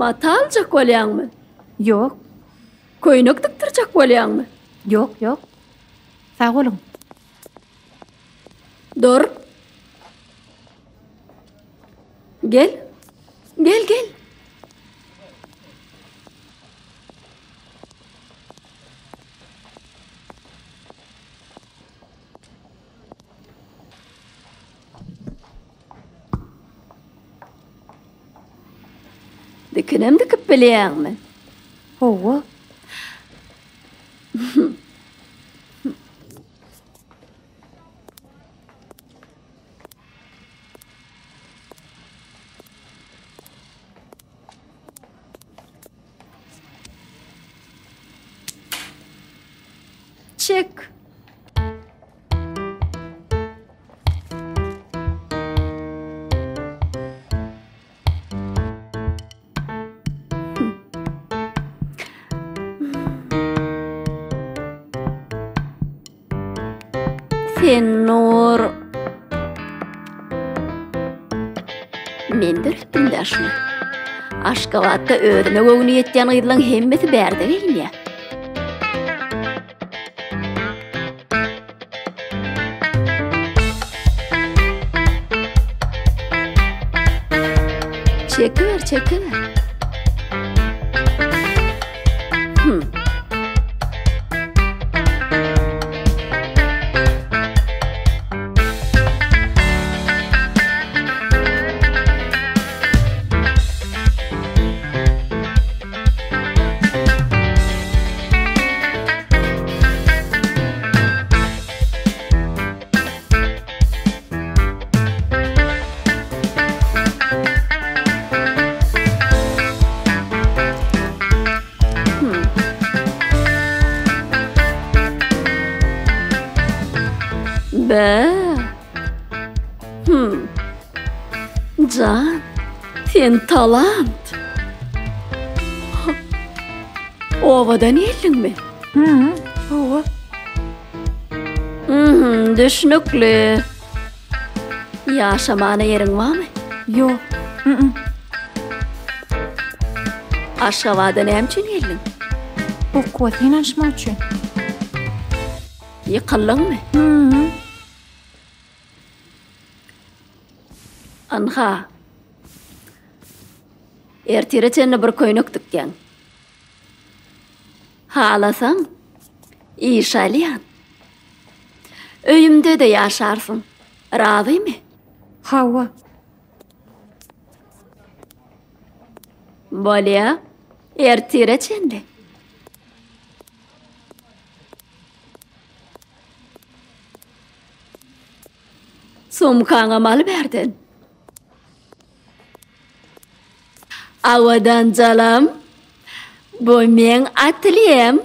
Mata aljak bolýaňmy? Ýok. Köýnek dikdirjek bolýaňmy? Ýok, ýok. Sag boluň. Dur. Gel. Gel, gel. Dikinem dikip bilýäňmi? Hawa. Çek. Sen Nur. Men döretdim-dä şuny. Aşgabatda özüne göwni ýetýän gyzlaň hemmesi bärde geýinýär. Çekiber, çekiber. Hmm. Be. Hmm. Jan, sen talant. Obadan geldiňmi? Hı, hawa. Mhm, düşnükli. Ýaşamana ýeriň barmy? Ýok. Mm. Aşgabada näme üçin geldiň? Okuwa synanyşmak üçin. Ýykyldyňmy? Hı. Ynha. Ertire çenli bir köýnek dikýäň. Halasaň, iş alýan. Öýümde-de ýaşarsyň. Razymy? Hawa. Bolýa. Ertire çenli. Sumkaňam al bärden. Awadan jalam, bu meň atelýem.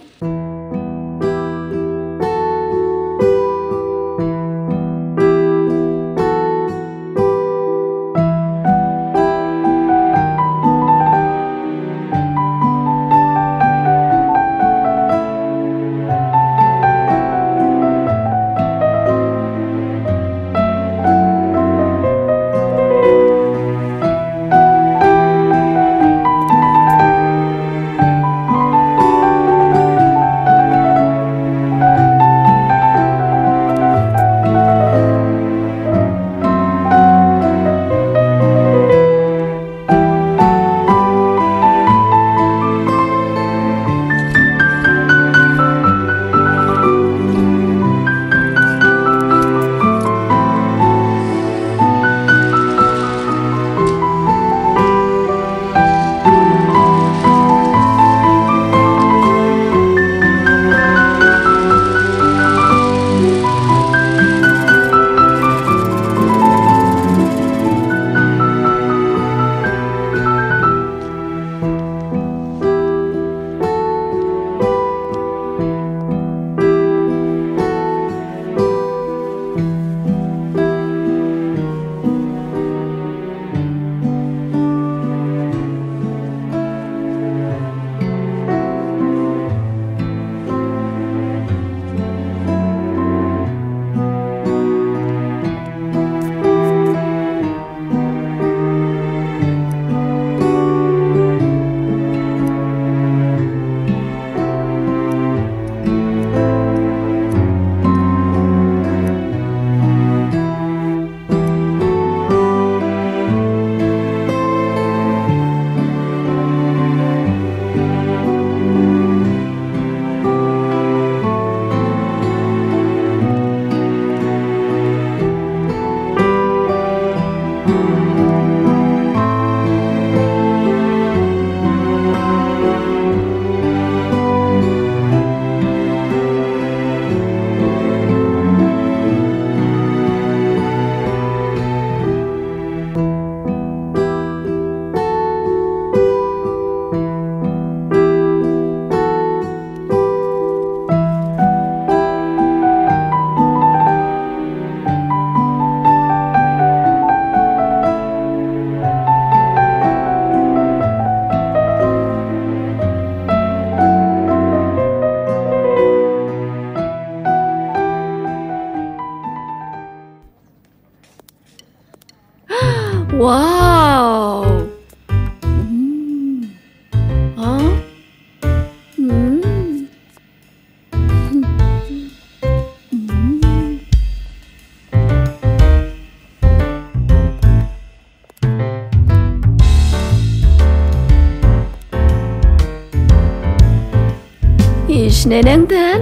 Hiç neneň däl.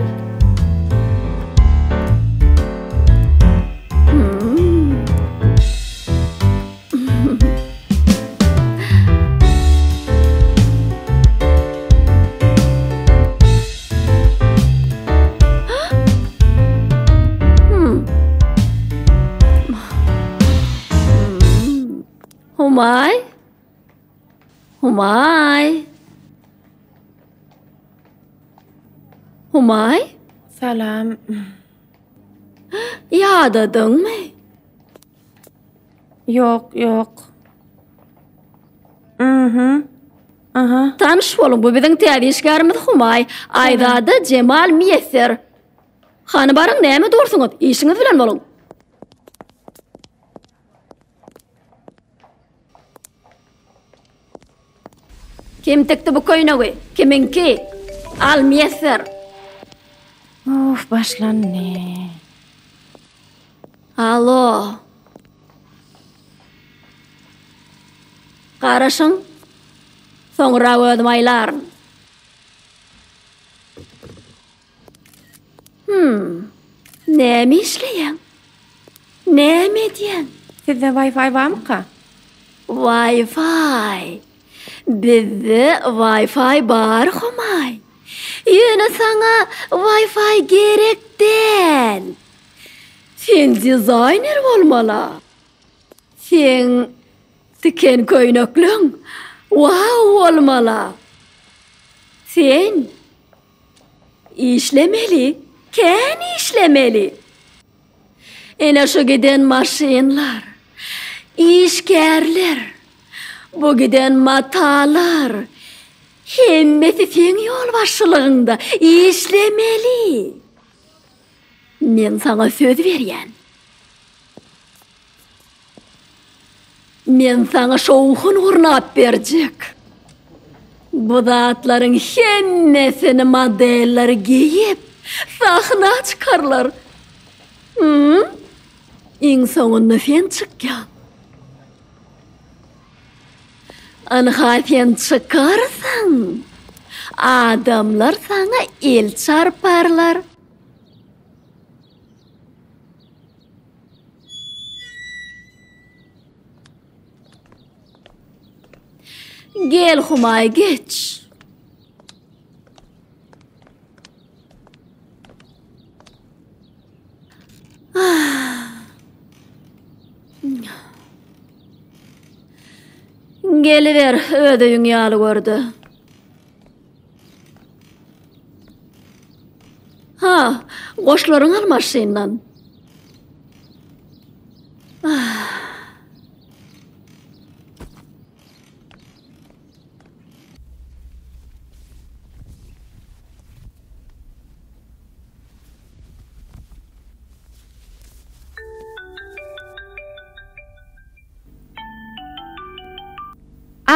Hmm. Hmm. Hmm. Humaý? Humaý? Humaý? Salam. Ýadadyňmy? Ýok, ýok. Mhm. Aha. Tanyş boluň, bu biziň täze işgärimiz Humaý. Aýzada Jemal Miýesser. Hany baryň, näme dursuňyz? Işiňiz bilen boluň. Kim tikdi bu köýnegi? Kimiňki? Al, Miýesser. Of, başlandy. Alo. Garaşyň. Soňra özüm aýlaryn. Hmm. Näme işleýäň? Näme edýäň? Sizde Wi-Fi barmyka? Wi-Fi. Bizde Wi-Fi bar, Humaý. Ýöne saňa Wi-Fi gerek däl. Sen dizaýner bolmaly. Seň tiken köýnekleň wow bolmaly. Sen işlemeli, kän işlemeli. Ene şu giden maşynlar, işgärler, bu giden matalar, hemmesi seň ýolbaşçylygyňda işlemeli. Men saňa söz berýän. Men saňa şowhun gurnap berjek. Bu zatlaryň hemmesini modeller geýip, sahna çykarlar. Hum? Iň soňunda sen çykýaň. Ynha sen çykarsyň. Adamlar saňa el çarparlar. Gel Humaý geç. Geliber öz öýüň ýaly görde. Ha, goşlaryňy al maşyndan.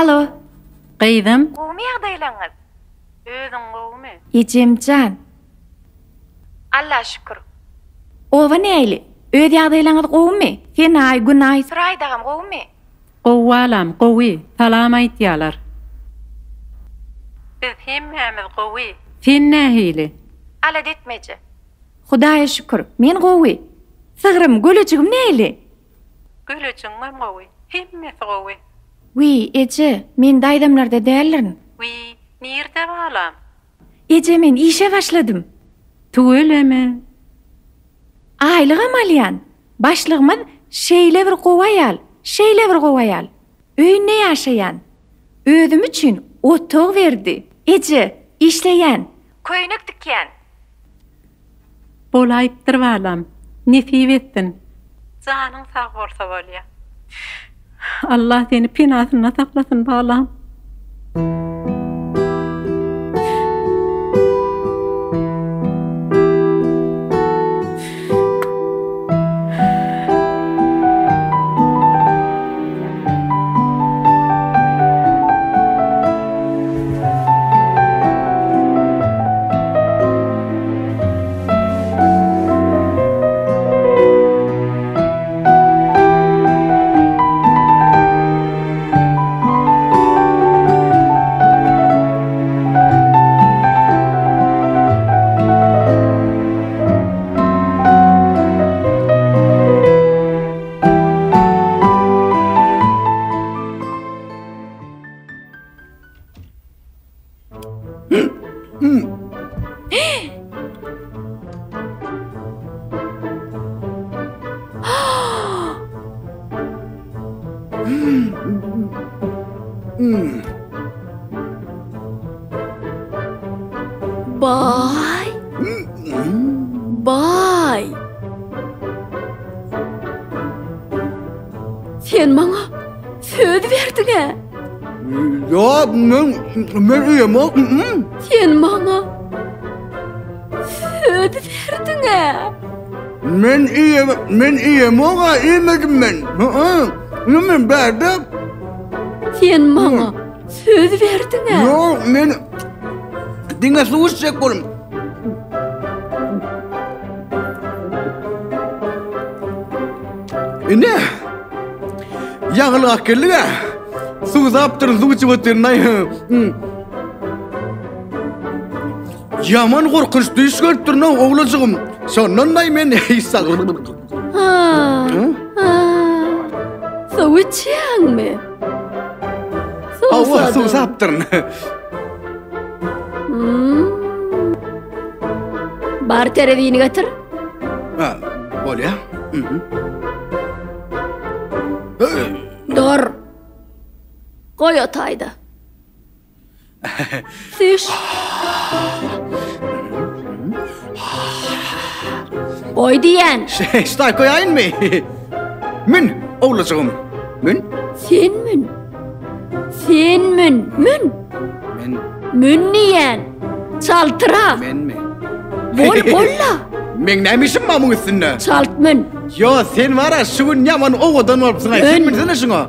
Alo. Gyzym. Gowumy ýagdaýlaňyz? Özüň gowumy? Ejemjan. Alla şükür. Oba nähili? Öz ýagdaýlaňyz gowumy? Senaý, Günaý, Suraý dagam gowumy? Gowy balam, gowy. Salam aýtýalar. Biz hemmämiz gowy. Sen nähili? Alada etme eje. Hudaýa şükür, men gowy. Sygrym, gölejigim nähili? Gölejigiňem gowy. Hemmesi gowy. Wiý, eje, men daýzamlarda däldirin. Wiý, nirde balam? Eje, men işe başladym. Tüweleme. Aýlygam alýan. Başlygymyz şeýle bir gowy aýal, şeýle bir gowy aýal. Öýünde ýaşaýan. Özüm üçin otag berdi. Eje, işleýän. Köýnek tikýän. Bolaýypdyr balam. Nesip etsin. Janyň sag bolsa bolýa. Allah seni penasynda saklasyn balam. Baý. Baý. Sen maňa söz berdiň-ä. Ýok, men men iýemok. Sen maňa söz berdiň-ä. Men iýem men iýemok-a, iýmedim men. Men bärde. Sen maňa söz berdiň-ä. Ýok, men diňe suw içjek bolum. Ine. Ýagylgak geldik-ä. Suwsapdyryn, suw içip otyryn-aý. Ýaman gorkunç düýş görüpdirin-ow, owlajygym. Şondan-daý men hiç Ha. Ha. Suw içýäňmi? Hawa, suwsapdyryn. Hmm. Bar terezini getir. Ha, bolýa. Mhm. Dur. Goý o taýda. Süýş. Goý diýen. Ştaý goýaýynmy? Mün, owlajygym. Mün. Sen mün. Sen mün, mün. Men. Mün diýen. Çaltrak. Menmi? Bol, bolla. Meň näme işim bar muň üstünde? Çalt mün. Ýo, sen bar-a şu gün ýaman owadan bolupsyň-aý. Sen münsene şuňa.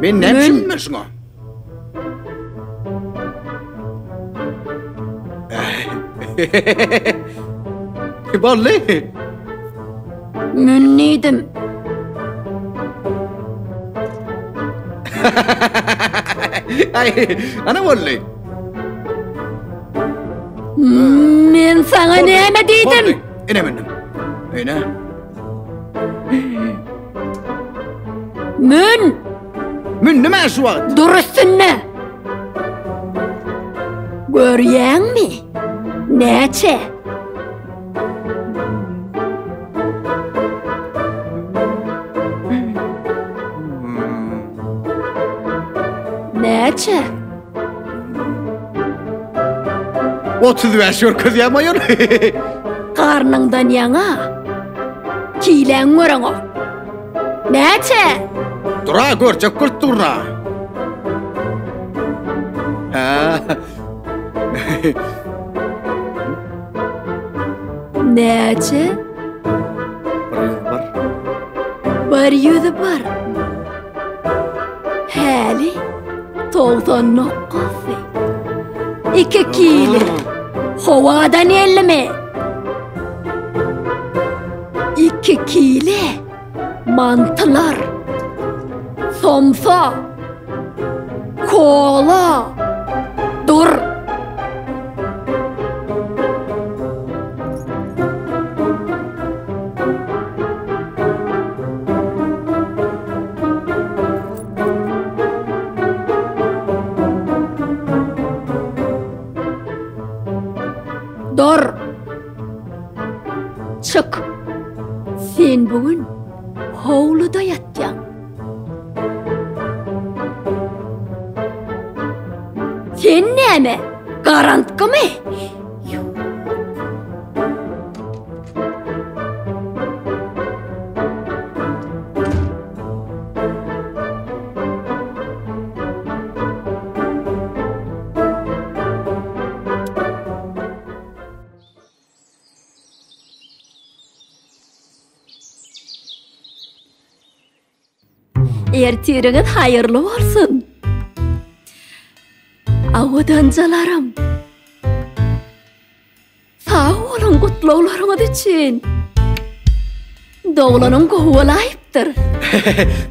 Men näme üçin münmeli şuňa? Boldy. Mün diýdim. Ay, ana boldy. Men saňa näme diýdim? Ine mündim. Ine. Mün! Mündüm şu wagt. Dur üstünde. Görýäňmi? Näçe? Näçe? 35 görkezýär maýor. Garnyňdan ýaňa kiläň göreňok. Näçe? Dura görjek bolup durna. Ha. Näçe? 101. 101. Häli 99. 2 kilo. Howadan ellimi? 2 kilo mantylar. Somsa. Kola. Dur. Dur. Çyk. Sen bu gün howluda ýatýaň. Sen näme? Garantgymy? Ertiriňiz haýyrly bolsun. Awadanjalarym. Sag boluň gutlaglaryňyz üçin. Doglanyň gowy bolaýypdyr.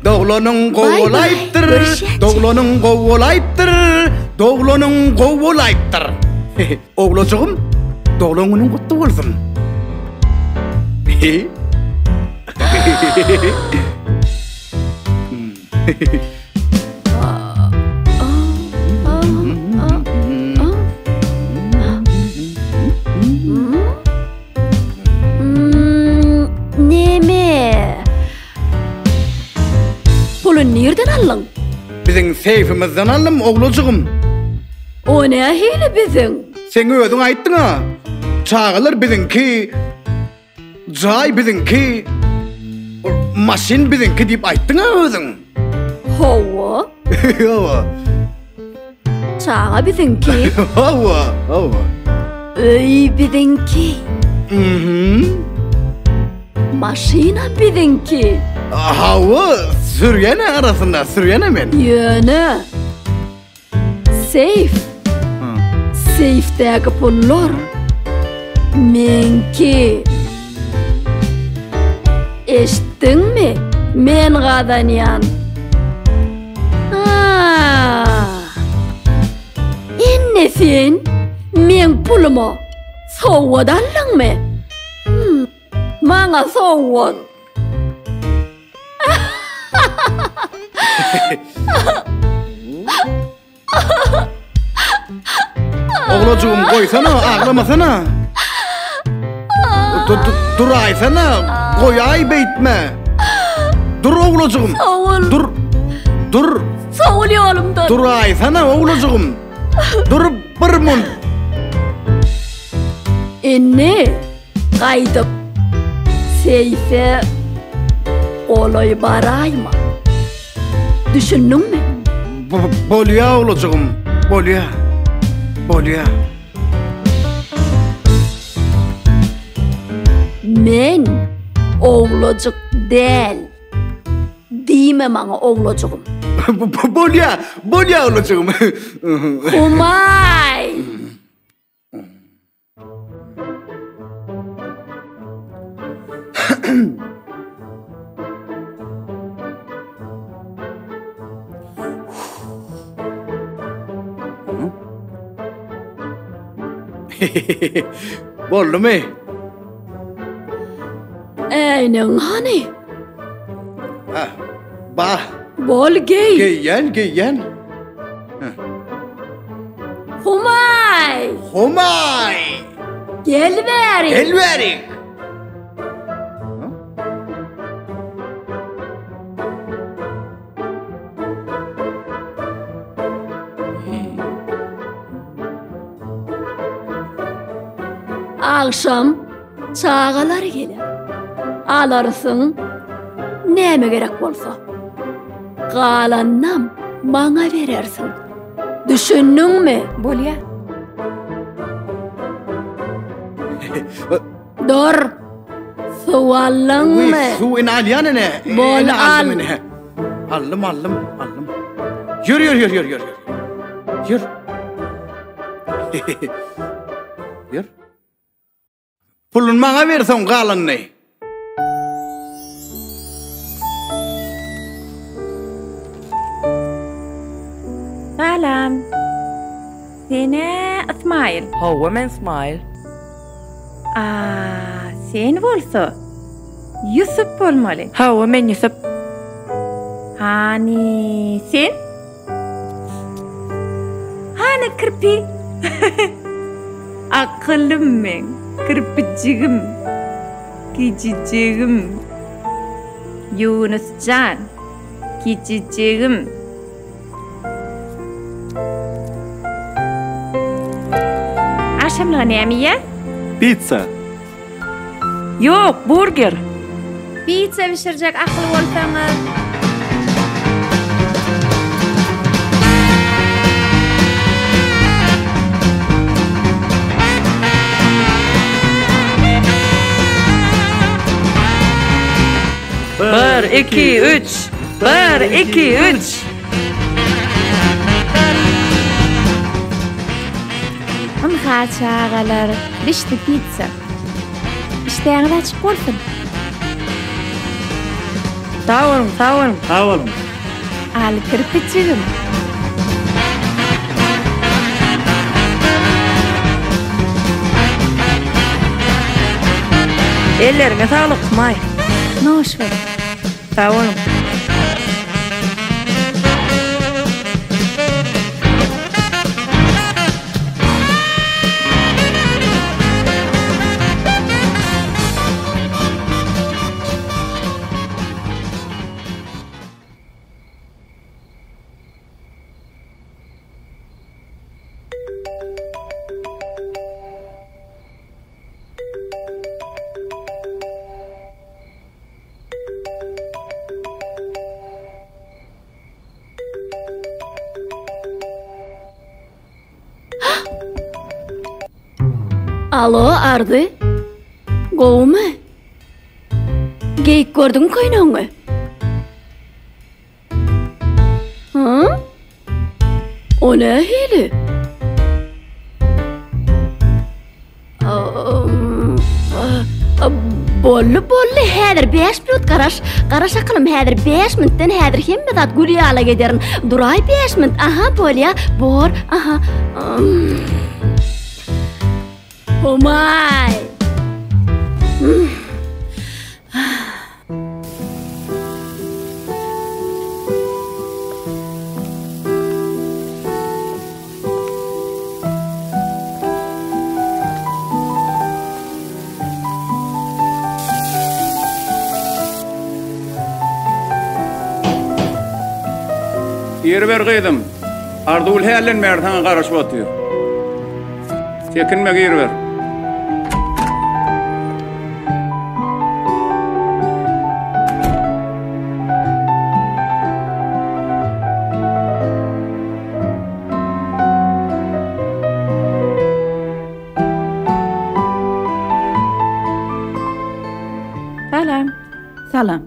Doglanyň gowy bolaýypdyr. Doglanyň gowy bolaýypdyr. Doglanyň gowy bolaýypdyr. Oglajygym, doglan günüň gutly bolsun. Neme? Puly nirden aldyň? Biziň seýfimizden aldym, oglajygym. O nähili biziň? Seň özüň aýtdyň-a. Çagalar biziňki, jaý biziňki, maşyn biziňki diýip aýtdyň-a özüň. Hawa. Hawa. Çaga biziňki. Hawa, hawa. Öý biziňki. Mhm. Maşyna biziňki. Hawa, sürýän arasynda, sürýän men. Ýöne seýf. Seýfdäki pullar meňki. Eşitdiňmi? Men gazanýan. Indi sen meň puluma sowgat aldyňmy? Hmm, maňa sowgat. Oglajygym goýsana, aglamasana. Duraýsana, goýaý beýtme. Dur oglajygym. Sowul. Dur. Dur. Sowul ýolumdan. Duraýsana oglajygym. Dur bir mun. Indi gaýdyp seýfe golaý baraýma. Düşündiňmi? Bolýa oglajygym, bolýa. Bolýa. Men oglajyk däl. Diýme maňa oglajygym. Bolýa, bolýa oglajygym. Humaý! Boldumy? Äýnegiň hany? Ha, ba. Bol geý. Geýýän, geýýän. Humaý! Humaý! Gel bäri! Gel bäri! Agşam çagalar geler. Alarsyň näme gerek bolsa. Galanynam maňa berersiň. Düşündiňmi? Bolýa. Dur. Suw aldyňmy? Suw ine alýan ine. Bol al. Aldym, aldym, aldym. Ýör, ýör, ýör, ýör, ýör. Ýör. Ýör. Puluny maňa ber soň galanyny. Salam. Sen-ä Ysmaýyl. Hawa, men Ysmaýyl. A, sen bolsa Ýusup bolmaly. Hawa, men Ýusup. Hany, sen? Hany kirpi? Akyllym meň, kirpijigim, kiçijigim. Ýunus jan, kiçijigim. Agşamlyga näme iýýäs? Pitsa. Ýok, burger. Pitsa bişirjek akyl bolsaňyz. Bir, iki, üç. Bir, iki, üç. Ynha çagalar, bişdi pitsa. Işdäňiz açyk bolsun. Sag boluň, sag boluň. Sag boluň. Al kirpiçigim. Elleriňe saglyk, Humaý. Noş boluň. Sag boluň. Alo, Arzy. Gowumy? Geýip gördüňmi köýnegiňi? Hä? O nähili? Boldy, boldy, häzir 5 minut garaş. Garaş akylym, häzir 5 minutdan häzir hemme zat gül ýala ederin. Duraý 5 minut. Aha, bolýa. Bor. Aha. Humaý. Giriber gyzym. Arzygül hälden bäri saňa garaşyp otyr. Çekinme giriber. Salam. Salam.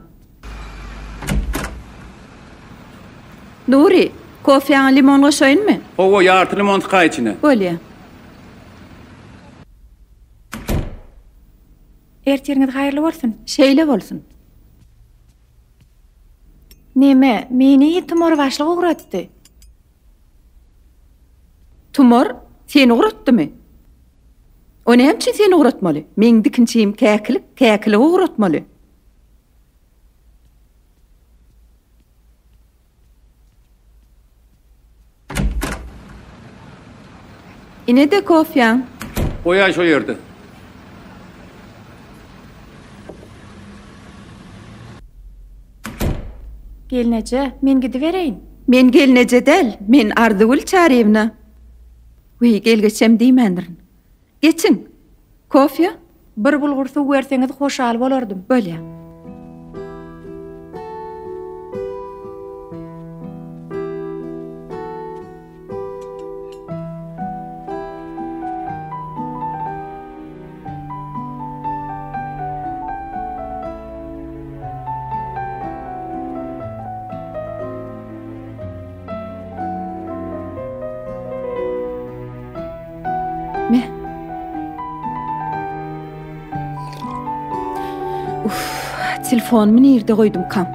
Nury, kofýaňa limon goşaýynmy? Hawa, ýarty limon sykaý içine. Bolýa. Ertiriňiz haýyrly bolsun. Şeýle bolsun. Neme, meni Tumar başlyk ugratdy. Tumar seni ugratdymy? O näme üçin seni ugratmaly? Meň dikinçim Käkilik, Käkiligi ugratmaly. Ine-de kofýaň. Goýaý şo ýerde. Gelneje, men gidibereýin. Men gelneje däl, men Arzygül Çaryýewna. Wiý, gelgeçem diýmändirin. Geçiň. Kofýa? Bir bulgur suw berseňiz hoşal bolardym. Bolýa. Me. Uff, telefonymy nirde goýdumkam?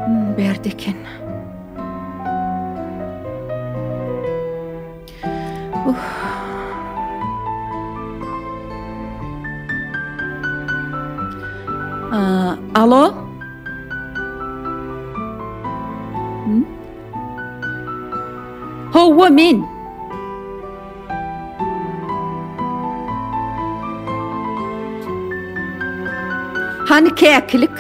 Hmm, bärde eken. Uff. Alo? Hmm? Hawa, men. Hany käkilik?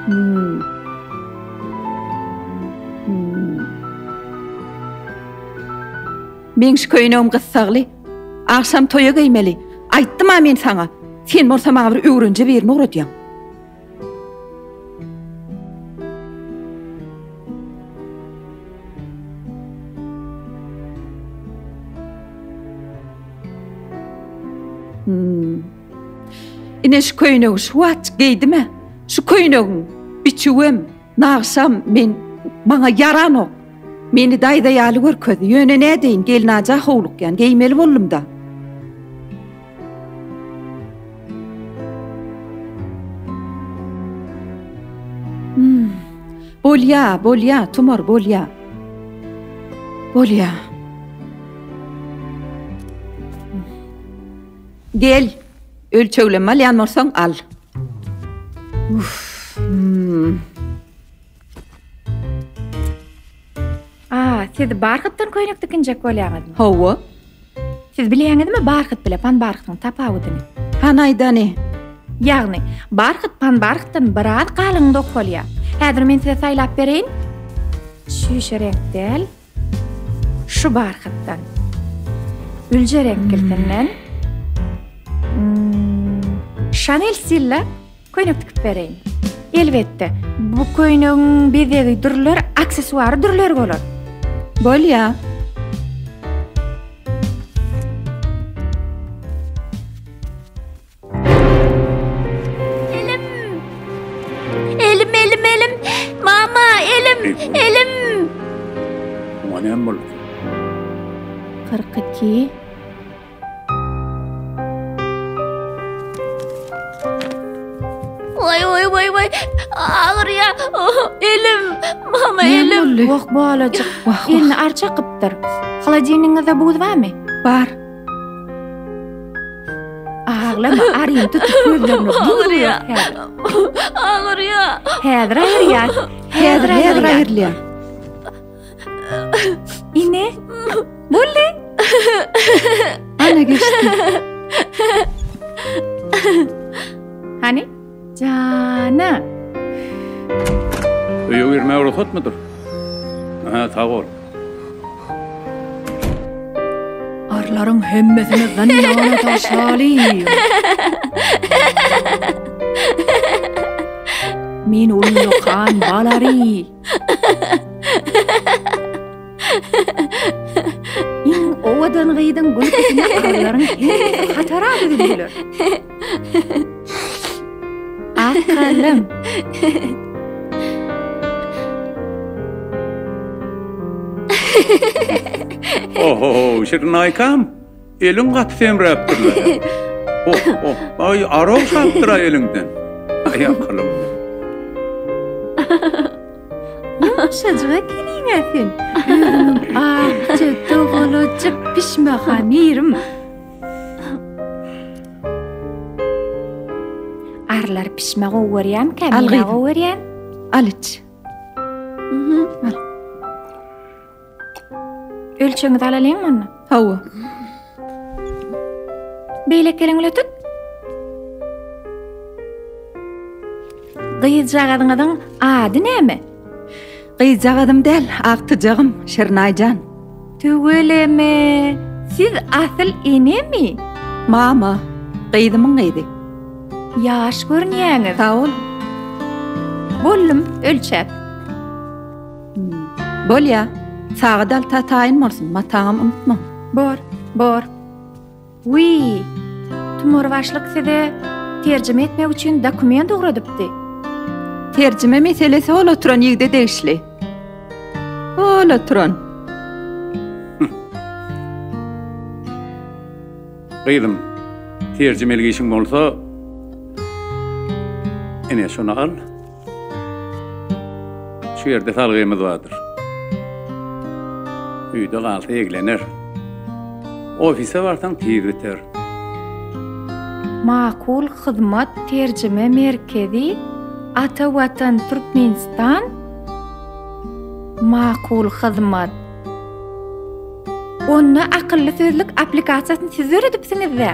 Hmm. Hmm. Meň şu köýnegim gyssagly. Agşam toýa geýmeli. Aýtdym-a men saňa. Sen bolsa maňa bir öwrenje birini ugradýaň. Hmm. Ine şu köýnegi şu wagt geýdim-ä. Şu köýnegiň biçüwem, nagşam men maňa ýaranok. Meni daýza ýaly görkezdi. Ýöne nädeýin, gelnaja howlukýan, geýmeli boldum-da. Hmm. Bolýa, bolýa, Tumar, bolýa. Bolýa. Gel, ölçegleme alýan bolsaň al. Uf. Hmm. A, siz barhytdan köýnek tikinjek bolýaňyzmy? Hawa. Siz bilýäňizmi barhyt bile panbarhytyň tapawudyny? Hany aýdany? Ýagny, barhyt panbarhytdan biraz galyň dokalýar. Häzir men size saýlap bereýin. Çüýşe reňk däl. Şu barhytdan. Ülje reňklisinden. Hmm, Şanel stille Köýnek tikip bereýin. Elbetde, bu köýnegiň bezegi dürler, aksessuary dürler bolar. Bolýa. Iki. Waý waý waý waý. Agyrýa. Elim. Mama elim. Wah balajyk. Elini ar çakypdyr. Holodilnigiňizde buz barmy? Bar. Aglama, aryny tutup gözlerine buz Agyrýa. urýar häzir. Agyrýa. Häzir aýyrýar. Häzir häzir aýrylýar. Ine. Boldy. Ana geçdi. Hany? Jana. Öýe girmäge rugsatmydyr? Hä, sag bol. Arlaryň hemmesini zyndana taşlaly. Men ullakan balary. Iň owadan gyzyň gülküsine arlaryň hemmesi hatara düzüldiler. Akylym. Oho, Şirinaýkam, eliň gaty semräpdir-le. Oh, oh, aý, ara ogşapdyr-a eliňden. Aý, akylym. Ýumşajyk ekeniň-ä sen. Özüňem akja, dogalajyk pişme hamirim. Arlar pişme gowy görýärmikä? Al Men gyzym. gowy görýän. Al iç. Al. Ölçegiňizi alalyňmy onda? Hawa. Beýleki eliň bilen tut. Gyzjagazyňyzyň ady näme? Gyzjagazym däl, agtyjagym, Şirnaý jan. Tüweleme, siz asyl enemi? Mama, gyzymyň gyzy. Ýaş görünýäňiz. Sag bol. Boldum, ölçäp. Bolýa. Sagat alta taýyn bolsun, mataňam unutma. Bor, bor. Wiý, Tumar başlyk size terjime etmek üçin dokument ugradypdy. Terjime meselesi hol oturan ýigide degişli. Hol oturan. Gyzym, terjimelik işiň bolsa, ine şuny al. Şu ýerde salgymyz bardyr. Öýde galsa eglener. Ofise barsaň tiz biter. Makul Hyzmat terjime merkezi Ata Watan Türkmenistan Makul Hyzmat Onda akylly sözlük applikasiýasyny siz döredipsiňiz-dä?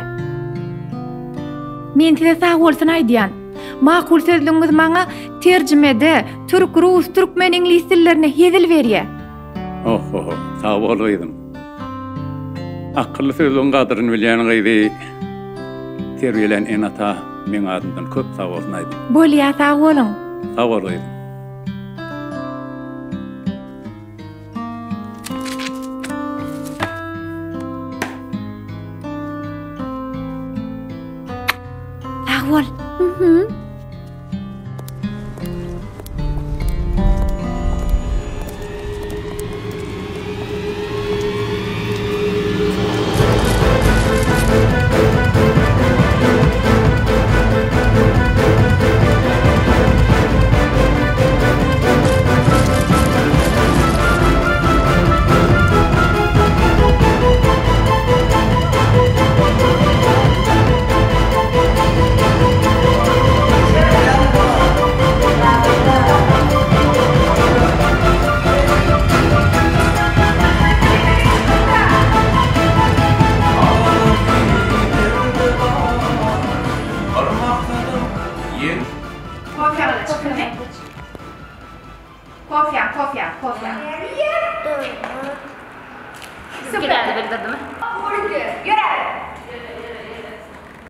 Men size sag bolsun aýdýan. Makul sözlügiňiz maňa terjimede türk, rus, türkmen, iňlis dillerine hezil berýär. Oho, sag bol gyzym. Akylly sözlügiň gadyryny bilýän gyzy terbiýelän ene-ata meň adymdan köp sag bolsun aýdyň. Bolýa sag boluň. Sag bol gyzym. Sag bol. Mhm.